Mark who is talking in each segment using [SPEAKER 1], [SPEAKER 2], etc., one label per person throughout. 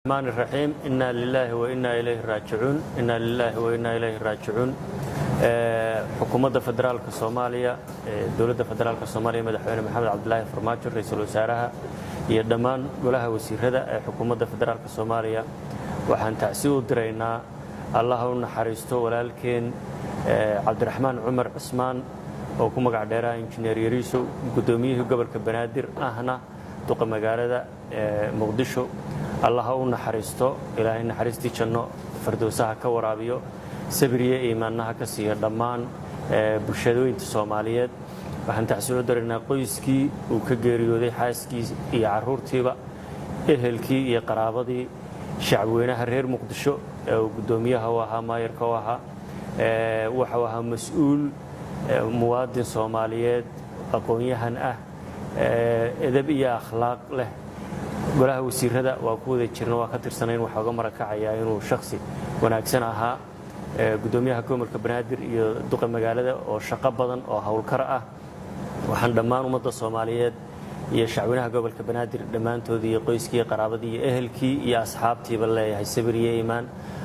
[SPEAKER 1] الرحمن الرحيم. إنا لله وإنا إليه راجعون، إنا لله وإنا إليه راجعون. Xukuumadda federaalka Soomaaliya, dowladda federaalka Soomaaliya, Madaxweyne Maxamed Cabdilaahi Farmaajo, ra-iisul wasaaraha iyo dhammaan golaha wasiirada ee xukuumadda federaalka Soomaaliya, waxaan tacsi u diraynaa, Allah u naxariisto, walaalkeen Cabdiraxmaan Cumar Cismaan oo ku magac dheeraha Injineer Yariisow, guddoomiyihii gobolka Banaadir ahna duqa magaalada Muqdisho. Allah ha u naxariisto, Ilaahay naxariistii janno fardowsaha ka waraabiyo, sabriye iimaannaha ka siiya dhammaan bulshadooyinta Soomaaliyeed. Waxaan tacsi u diraynaa qoyskii uu ka geeriyooday, xaaskii iyo carruurtiiba, ehelkii iyo qaraabadii, shacabweynaha reer Muqdisho ee uu guddoomiyaha u ahaa, maayarka u ahaa. Wuxuu ahaa mas-uul, muwaadin Soomaaliyeed, aqoon-yahan ah, edeb iyo akhlaaq leh. Golaha wasiirada waa ku wada jirna, waa ka tirsanayn. Waxaa uga marakacayaa inuu shakhsi wanaagsan ahaa, guddoomiyaha gobolka Banaadir iyo duqa magaalada oo shaqo badan oo howlkar ah. Waxaan dhammaan ummadda Soomaaliyeed iyo shacweynaha gobolka Banaadir dhammaantoodii iyo qoyskii, qaraabadii iyo ehelkii iyo asxaabtiiba leeyahay sabir iyo iimaan.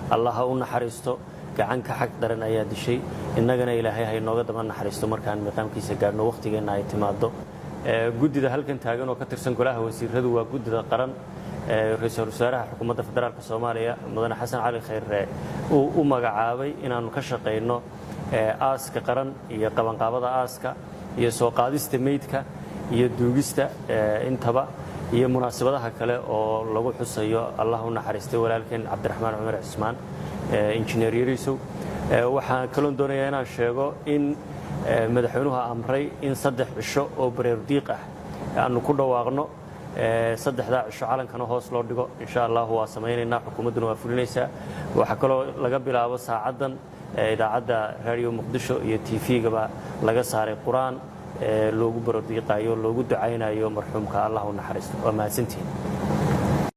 [SPEAKER 1] Allah ha u naxariisto. Gacanka xaq daran ayaa dishay. Innagana Ilaahay ha inooga daba naxariisto markaan miqaamkiisa gaadhno, wakhtigeenna ay timaado. Guddida halkan taagan oo ka tirsan golaha wasiiradu waa guddida qaran ra-iisul wasaaraha xukuumadda federaalka Soomaaliya, Mudane Xasan Cali Khayre, uu u magacaabay inaannu ka shaqayno aaska qaran iyo qabanqaabada aaska iyo soo qaadista meydka iyo duugista intaba iyo munaasabadaha kale oo lagu xusayo Allah u naxariistay walaalkeen Cabdiraxmaan Cumar Cismaan, Injineer Yariisow. Waxaan kaloon doonayaa inaan sheego in madaxweynuhu amray in 3 cisho oo baroordiiq ah aanu ku dhawaaqno. 3-daa cisho calankana hoos loo dhigo. Insha Allahu waa samaynaynaa, xukuumadduna waa fulinaysaa. Waxaa kaloo laga bilaabo saacaddan idaacadda Raadiyo Muqdisho iyo TV-gaba laga saaray qur-aan loogu baroordiiqayo, loogu ducaynayo marxuumka. Allah u naxariisto. Waa mahadsantihiin.